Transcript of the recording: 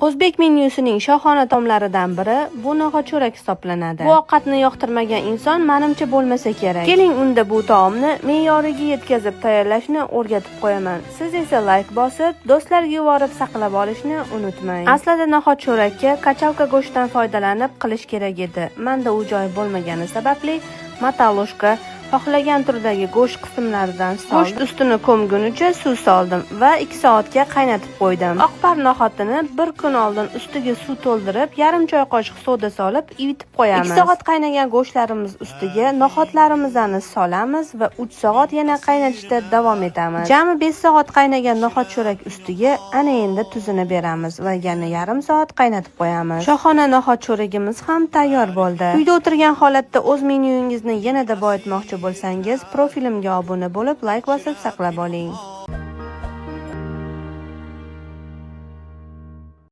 O'zbek menyusining shohona taomlaridan biri bu no'xat cho'rak hisoblanadi. Bu ovqatni yoqtirmagan inson manimcha bo'lmasa kerak. Keling, unda bu taomni me'yoriga yetkazib tayyorlashni o'rgatib qo'yaman. Siz esa layk bosib, do'stlarga yuborib saqlab olishni unutmang. Aslida no'xat cho'rakka качалка go'shtdan foydalanib qilish kerak edi. Menda u joy bo'lmagani sababli маталушка, xohlagan turdagi go'sht qismlaridan soldim. Go'sht ustini ko'mgunicha suv soldim va 2 soatga qaynatib qo'ydim. Oqpar no'xatini bir kun oldin ustiga suv to'ldirib, yarim choy qoshiq soda solib ivitib qo'yamiz. 2 soat qaynagan go'shtlarimiz ustiga no'xatlarimizni solamiz va 3 soat yana qaynatishda davom etamiz. Jami 5 soat qaynagan no'xat cho'rak ustiga ana endi tuzini beramiz va yana yarim soat qaynatib qo'yamiz. Shohona no'xat cho'ragimiz ham tayyor bo'ldi. Uyda o'tirgan holatda o'z menyungizni yanada boyitmoqchi bo'lsangiz, profilimga obuna bo'lib, layk bosib saqlab oling.